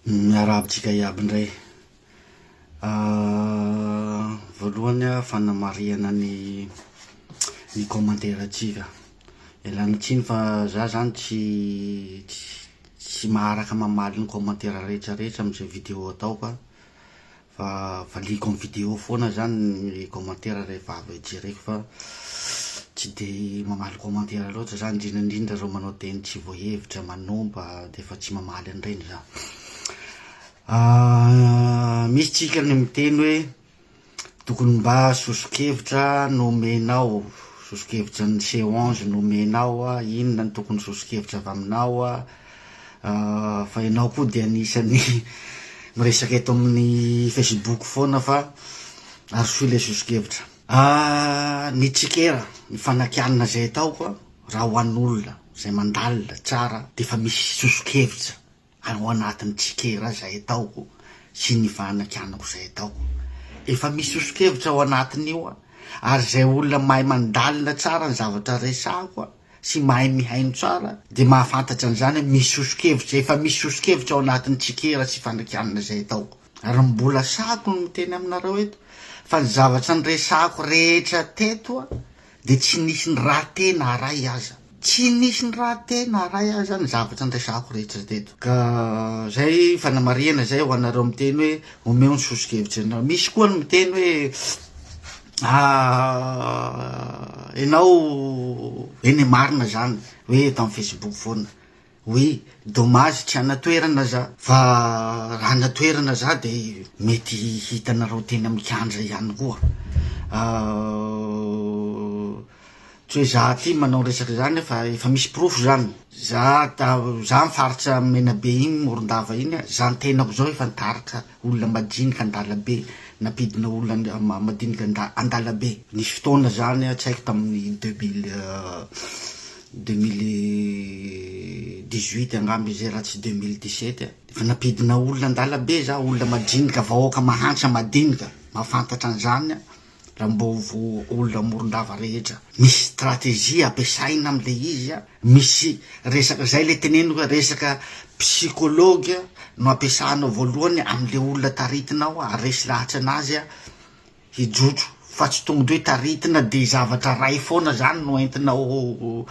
Miarahaba antsika iaby indray. Voalohany a, fanamarihana ny ny commentaire antsika. Ialana tsiny fa za zany tsy tsy maharaka mamaly ny commentaire rehetra rehetra am'zay video ataoko a, fa valiako amy video foana zany ny commentaire rehefa avy jereko fa tsy de mamaly commentaire loatra za, indrindra indrindra reo manao teny tsy voahevitra, manompa de efa tsy mamaly an'ireny za. Misy tsika ny miteny hoe tokony mba soso-kevitra no omenao, soso-kevitra ny C onze no omenao a, inona no tokony soso-kevitra avy aminao a, fa ianao koa de anisan'ny miresaka eto amin'ny facebook foana fa arosoy le soso-kevitra. Ny tsikera, ny fanakianana zay ataoko a, raha ho an'olona zay mandalina tsara de efa misy soso-kevitra ao anatin'ny tsikera zay ataoko sy ny fanakianako zay ataoko. Efa misy soso-kevitra ao anatin'io a, ary zay olona mahay mandalina tsara ny zavatra resahako a, sy mahay mihaino tsara de mahafantatra an'izany hoe misy soso-kevitra, efa misy soso-kevitra ao anatin'ny tsikera sy fanakianana izay ataoko. Ary mbola sahako ny miteny aminareo eto fa ny zavatra niresahako rehetra teto de tsy nisy ny raté na ray aza. Tsy nisy ny raté na ray aza ny zavatra niresahako rehetra teto. Ka zay fanamarihana zay ho anareo miteny hoe omeo ny soso-kevitra anareo. Misy koa ny miteny hoe Enao eny e marina zany hoe eto am facebook foana, oui dommage tsy ana toerana za fa raha ana toerana za de mety hitanareo teny am kianja ihany koa, tsy hoe za ty manao resaka zany fa efa misy porofo zany, za ta- za am faritra Menabe iny Morondava iny za tenako zao efa nitarika olona madinika an-dalabe, nampidina olona madinika an-dalabe. Nisy fotoana zany tsy haiko tamin'ny 2000 2018 angamba izy zay raha tsy 2017, efa nampidina olona an-dalabe za, olona madinika, vahoaka mahantra madinika, mahafantatra an'izany aho. Raha mbô vo olona Morondava rehetra. Misy stratégie ampiasaina amle izy a, misy resaka zay le teneniko hoe resaka psychologue no ampiasanao voalohany amle olona taritinao ary resy lahatra anazy a hijotso fa tsy tonga de hoe taritina de zavatra ray foana zany no entinao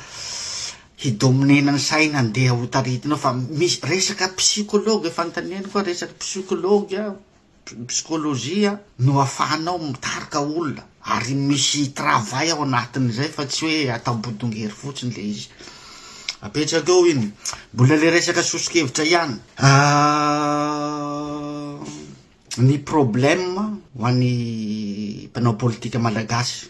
hi-dominer-na ny saina andeha ho taritinao fa misy resaka psychologue efa noteneniko hoe resaka psychologue Psychologie no afahanao mitarika olona ary misy travail ao anatin'izay fa tsy hoe atao bodongery fotsiny le izy. Apetraka eo iny. Mbola le resaka soso-kevitra ihany. Ny problème ho an'ny mpanao politika malagasy,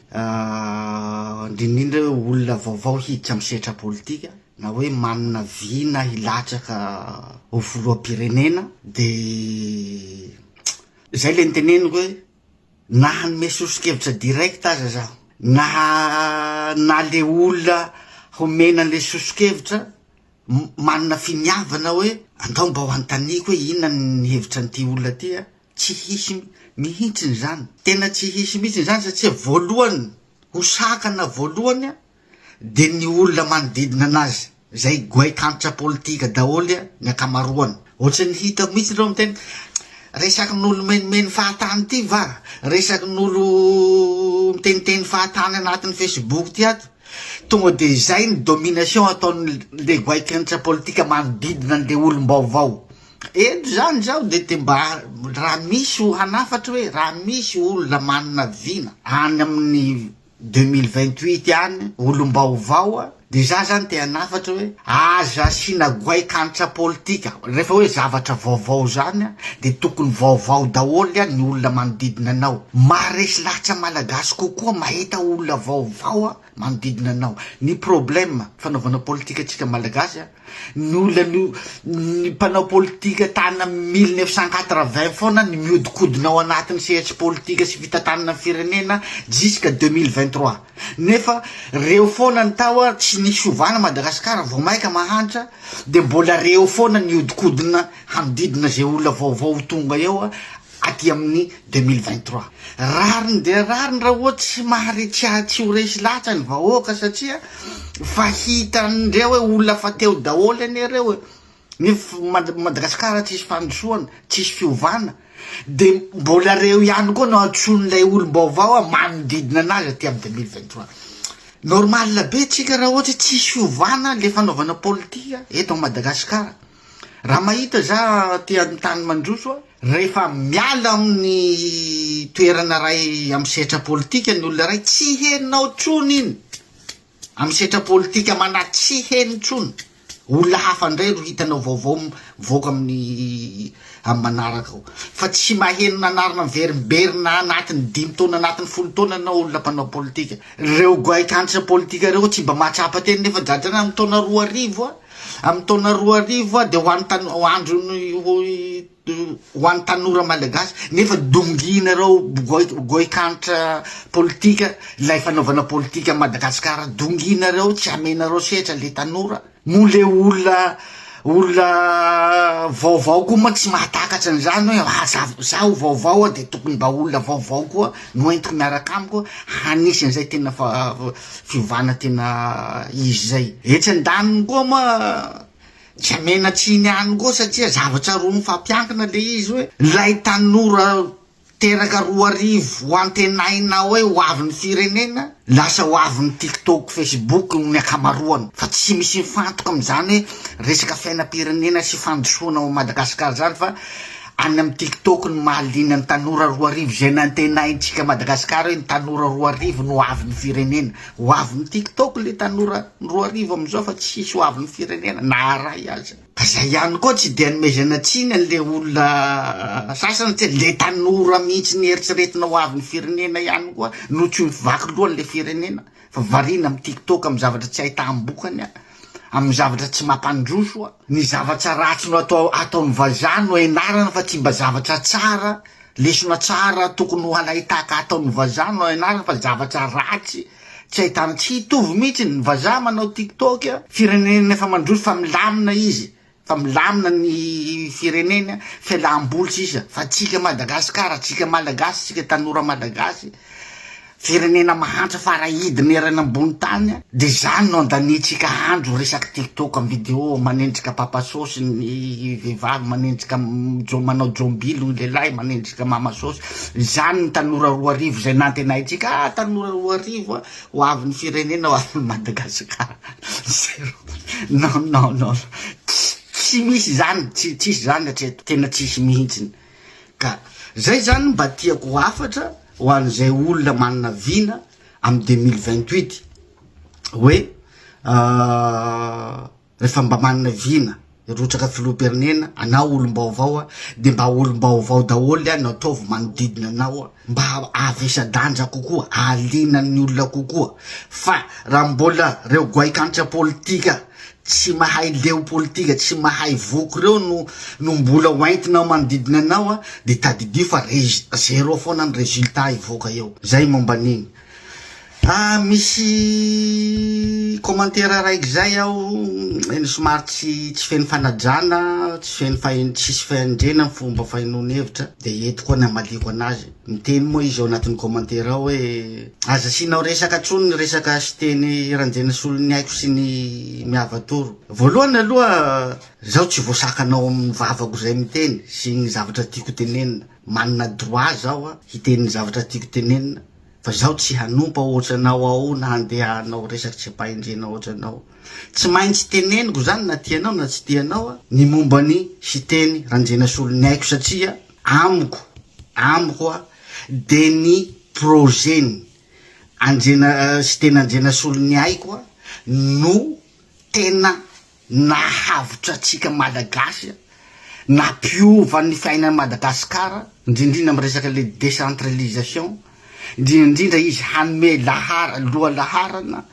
indrindra indrindra hoe olona vaovao hiditra amin'ny sehatra politika, na hoe manana vina hilatsaka ho filoham-pirenena de zay le niteneniko hoe na hanome soso-kevitra direct aza zaho na na le olona homena an'le soso-kevitra manana finiavana hoe andao mba ho anontaniako hoe inona ny hevitra an'ity olona ty a, tsy hisy mihitsiny zany, tena tsy hisy mihitsiny zany satria voalohany ho sakana voalohany a de ny olona manodidina anazy zay goaikantra politika daholo ny ankamaroany, ohatran'ny hitako mihitsy reo miteny resakin'olo mimenimeny fahatany ty va, resakin'olo miteniteny fahatany anatin'ny facebook ty ato, tonga de zay ny domination ataon'le goaikantra politika manodidina an'le olom-baovao, eto zany zaho de te mba raha misy hanafatra hoe raha misy olona manana vina any amin'ny 2028 any olom-baovao a, de za zany te hanafatra hoe aza asiana goaikantra politika, rehefa hoe zavatra vaovao zany a de tokony vaovao daholo a ny olona manodidina anao, maharesy lahatra malagasy kokoa mahita olona vaovao a manodidina anao, ny problème fanaovana politika antsika malagasy a, Ny olona ny ny mpanao politika tany amin'ny 1980 foana ny miodikodina ao anatin'ny sehatry politika sy fitantanana ny firenena jusqu'à 2023 nefa reo foana ny tao a tsy nisy fiovana Madagasikara vao maika mahantra de mbola reo foana ny miodikodina hanodidina zay olona vaovao ho tonga eo a aty amin'ny 2023. Rariny dia rariny raha ohatry tsy mahare tsy tsy ho resy lahatra ny vahoaka satria fa hitan'ireo hoe olona fa teo daholo anie ireo e. Nefa Madagasikara tsisy fandrosoana, tsisy fiovana, de mbola reo ihany koa no antsoin'ilay olom-baovao manodidina anazy aty amin'ny 2023. Normal be tsika raha ohatra hoe tsisy fiovana le fanaovana politika eto Madagasikara. Raha mahita za aty amin'ny tany mandroso a, rehefa miala amin'ny toerana iray amin'ny sehatra politika ny olona iray, tsy henonao intsony iny. Amin'ny sehatra politika manahy tsy heno intsony. Olona hafa indray ro hitanao vaovao mivoaka amin'ny amin'ny manaraka ao. Fa tsy maheno anarana miverimberina anatin'ny dimy taona anatin'ny folo taona ianao olona mpanao politika. Reo goaikantra politika reo tsy mba mahatsapa tena nefa jadrana amin'ny taona 2000 a, amin'ny taona 2000 a de ho an'ny tano- ho andron'ny ho an'ny tanora malagasy nefa donginareo goikantra politika ilay fanaovana politika Madagascar donginareo tsy amenareo sehatra le tanora moa le olona olona vaovao koa moa tsy mahatakatra an'izany hoe ah za zaho vaovao aho de tokony mba olona vaovao koa no entiko miaraka amiko hanisy an'izay tena fa fiovana tena izy zay etsy andaniny koa moa Tsy amena tsiny ihany koa satria zavatra roa mifampiankina le izy hoe ilay tanora teraka 2000 ho antenaina hoe ho avin'ny firenena lasa ho avin'ny tiktok facebook ny ankamaroany fa tsy misy mifantoka amin'izany hoe resaka fiainam-pirenena sy fandrosoana ao Madagasikara zany fa any amin'ny tiktok no mahaliana ny tanora 2000 izay nantenaintsika Madagasikara hoe ny tanora 2000 no ho avin'ny firenena Ho avin'ny tiktok le tanora 2000 amizao fa tsisy ho avin'ny firenena na aray aza. Ka zay ihany koa tsy de anomezana tsiny anle olona sasany satria le tanora mihitsy nieritreretina ho avin'ny firenena ihany koa no tsy mivaky loha anle firenena fa variana am tiktok am zavatra tsy ahitam-bokany am zavatra tsy mampandroso ny zavatra ratsy no atao ataon'ny vazaha no enarana fa tsy mba zavatra tsara Lesona tsara tokony ho halaitaka ataon'ny vazaha no ianarana fa zavatra ratsy tsy ahitana tsy hitovy mihitsy ny vazaha manao tiktok a, firenena efa mandroso fa milamina izy fa milamina ny fireneny a, fialamboly sisa fa tsika Madagascar tsika malagasy tsika tanora malagasy Firenena mahantra faraidiny eran'ny ambony tany a! De zany no andaniantsika andro resaky tiktok am video manendrika papa sôsy ny vehivavy manendrika jo manao jombilo ny lehilahy manendrika mama sôsy zany ny tanora 2000 zay nantenaintsika ah tanora 2000 a ho avin'ny firenena ho avin'i Madagascar zero non non non tsy misy zany tsy tsisy zany hatreto tena tsisy mihintsiny Ka zay zany mba tiako ho hafatra ho an'izay olona manana vina amin'ny 2028 hoe rehefa mba manana vina hirotsaka filoham-pirenena anao olom-baovao a de mba olom-baovao daholo a no ataovy manodidina anao a mba hahavesa-danja kokoa hahaliana ny olona kokoa fa raha mbola reo goaikantra politika tsy mahay leo politika, tsy mahay voky reo no no mbola ho entinao manodidina anao a, de tadidio fa rés zéro foana ny résultat hivoaka eo. Zay momba an'iny. Ah misy commentaire raiky zay aho, eny somary tsy tsy feno fanajana, tsy feno fahen- tsisy fahendrena ny fomba fahenoany hevitra, de eto koa ny hamaliako anazy. Miteny moa izy ao anatin'ny commentaire ao hoe aza asianao resaka tsony ny resaka Siteny Randrianasoloniaiko sy ny Miavatoro. Voalohany aloha zaho tsy voasakanao amin'ny vavako izay miteny sy ny zavatra tiako tenenina. Manana droit zaho hiteny ny zavatra tiako tenenina fa zaho tsy hanompa ohatranao ao na handeha hanao resaka tsy ampahendrena ohatranao. Tsy maintsy teneniko zany na tianao na tsy tianao ny momba an'i Siteny Randrianasoloniaiko satria Amiko, amiko a, de ny projet-ny Andriana Siteny Andrianasoloniaiko a no tena nahavotra antsika Malagasy a, nampiova ny fiainan'i Madagasikara, indrindrindra amin'ny resaka le décentralisation, indrindrindrindra izy hanome lahara, lohalaharana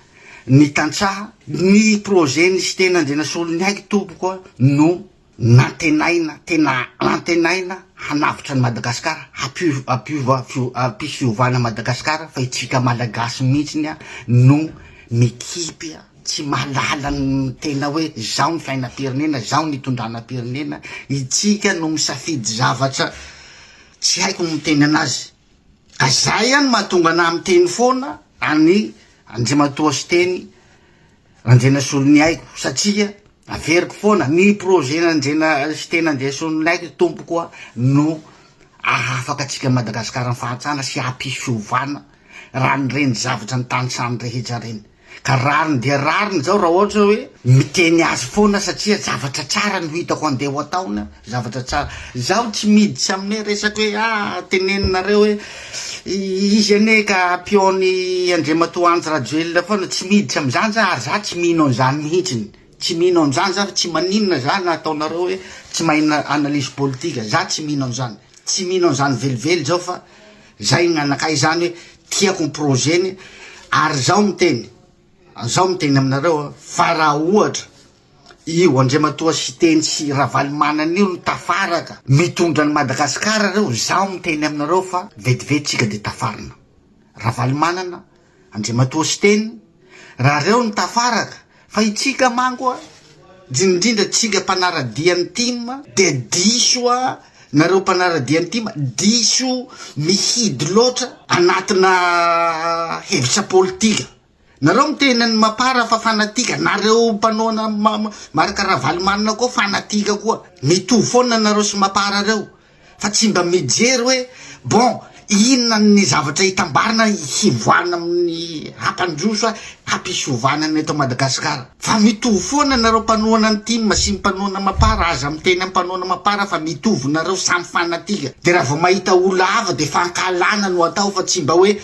ny tantsaha, ny projet-n'i Siteny Andrianasoloniaiko tompoko a no Nantenaina, tena antenaina hanavotra an'i Madagasikara, hampiova, hampisy fiovana Madagasikara fa itsika Malagasy mihitsiny no mikipy, tsy mahalala ny tena hoe zao ny fiainam-pirenena, zao ny hitondranam-pirenena, itsika no misafidy zavatra tsy haiko ny miteny anazy, ka zay ihany mahatonga anah miteny foana any Andriamatoa Siteny Andrianasoloniaiko satria. Averiko foana, ny projet n'Andriana Siteny Andriasoloniaiko tompoko a no ahafaka antsika Madagascar amin'ny fahantrana sy hampisy fiovana raha ny reny zavatra nitanisany rehetra reny. Ka rariny dia rariny zao raha ohatra hoe miteny azy foana satria zavatra tsara no hitako andeha ho ataony a, zavatra tsara. Zaho tsy miditra amin'ny hoe resaka hoe ah teneninareo hoe izy anie ka pion-n'i Andriamatoa Andry Rajoelina foana, tsy miditra amin'izany za ary za tsy mino an'izany mihitsiny, tsy mino an'izany za fa tsy maninona za na ataonareo hoe tsy mahay analyse politique, za tsy mino an'izany, tsy mino an'izany velively zao fa zay gn'anakay zany hoe tiako ny projet-ny ary zaho miteny, zaho miteny aminareo fa raha ohatra Io Andriamatoa Siteny sy Ravalomanana io no tafaraka mitondra an'i Madagasikara reo, zaho miteny aminareo fa vetivety tsika de tafarina. Ravalomanana, Andriamatoa Siteny, raha reo no tafaraka, fa itsika manko a, indrindrindra tsika mpanaradia ny tim de diso a, nareo mpanaradia ny tim diso mihidy loatra anatina hevitra politika. Nareo miteny an'i Mapar fa fanatika, nareo mpanohana Marc Ravalomanana koa fanatika koa. Mitovy foana nareo sy Mapar reo fa tsy mba mijery hoe bon inona ny zavatra hitambarana hivoahana amin'ny hampandroso hampisy fiovana ny eto Madagascar. Fa mitovy foana nareo mpanohana ny tim sy ny mpanohana Mapar, aza miteny amin'ny mpanohana Mapar fa mitovy nareo samy fanatika. De raha vao mahita olona hafa de fankahalana no atao fa tsy mba hoe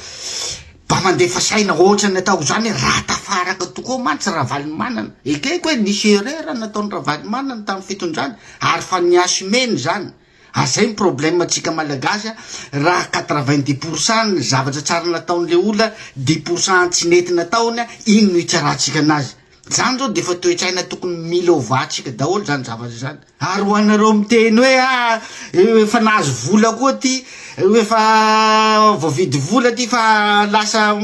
Mba mandefa saina ohatran'ny ataoko zany hoe raha tafaraka tokoa mantsy Ravalomanana, ekeko hoe nisy erreur nataon'i Ravalomanana tamin'ny fitondrany ary fa ni-assumer-ny zany, ary zay ny problème tsika malagasy a, raha 90 pour cent ny zavatra tsara nataon'le olona, dix pour cent tsy nety nataony, iny no hitsarantsika anazy. Zany zao de efa toe-tsaina tokony mila ovantsika daholo zany zavatra zany. Ary ho anareo miteny hoe ah efa nahazo vola koa ty, efa voavidy vola ty fa lasa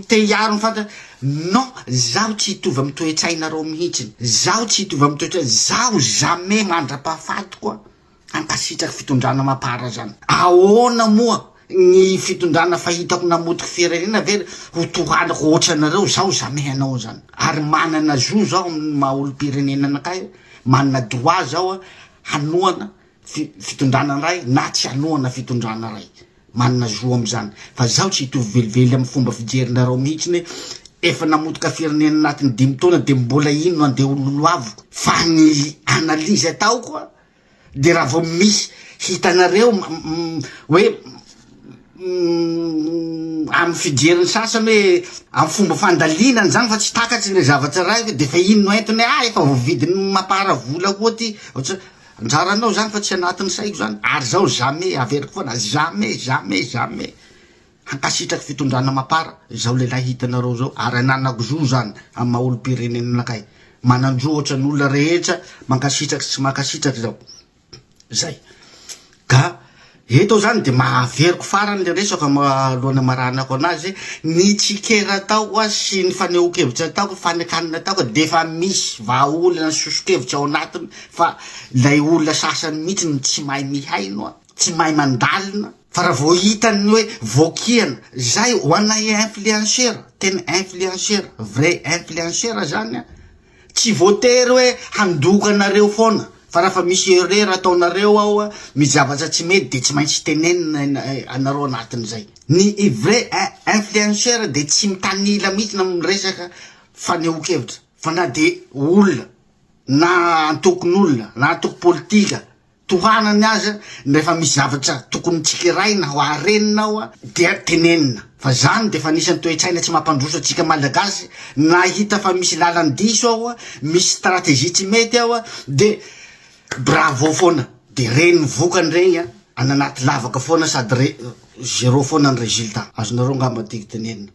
te hiaro ny fantatra, non zaho tsy hitovy amin'ny toe-tsainareo mihitsiny, zaho tsy hitovy amin'ny toe-tsaina, zaho jamais mandra-pahafatiko a. Hankasitraky fitondrana mapar zany. Ahoana moa ny fitondrana fahitako namotiky firenena ve ho tohanako ohatranareo zaho jamais hanao anzany ary manana zo zaho amin'ny maha olompirenena anakahy manana droit zaho hanohana fitondrana ray na tsy hanohana fitondrana ray manana zo amizany fa zaho tsy hitovy velively amin'ny fomba fijerinareo mihitsiny hoe efa namotika firenena anatin'ny dimy taona de mbola ino no andeha ho lolohaviko fa ny analyse ataoko a de raha vao misy hitanareo hoe amin'ny fijerin'ny sasany hoe amin'ny fomba fandalinany zany fa tsy takatry le zavatra ray hoe de fa ino no entiny ah efa voavidin'ny mapara vola koa ty ohatry anjaranao zany fa tsy anatin'ny saiko zany ary zaho jamais averiko foana jamais jamais jamais hankasitraky fitondrana mapara zao lehilahy hitanareo zao ary ananako zo zany amin'ny maha olom-pirenena anakay manan-jo ohatran'ny olona rehetra mankasitraky sy tsy mankasitraky zao zay ka eto zany de mahaveriko farany le resako alohan'ny hamaranako anazy ny tsikera ataoko a sy ny fanehoan-kevitra ataoko fanekanana ataoko de efa misy vahaolana soso-kevitra ao anatiny fa lay olona sasany mihitsy no tsy mahay mihaino a tsy mahay mandalina Fa raha vao hitany hoe voakihana, zay ho anay influenceur, tena influenceur, vrai influenceur zany an, tsy voatery hoe handoka anareo foana, fa raha fa misy erreur ataonareo ao an, misy zavatra tsy mety de tsy maintsy tenenina anareo anatin'izay. Ny vrai influenceur de tsy mitanila mihitsy na miresaka fanehoan-kevitra, fa na de olona na antokon'olona na antoko politika Tohanany aza rehefa misy zavatra tokony tsikeraina ho arenina ao dia tenenina fa zany dia efa anisan'ny toe-tsaina tsy mampandroso antsika Malagasy na hita fa misy lalan-diso ao misy stratégie tsy mety ao de bravo foana de reny vokany regny any anaty lavaka foana sady re zéro foana ny résultat azonareo angamba tiako tenenina.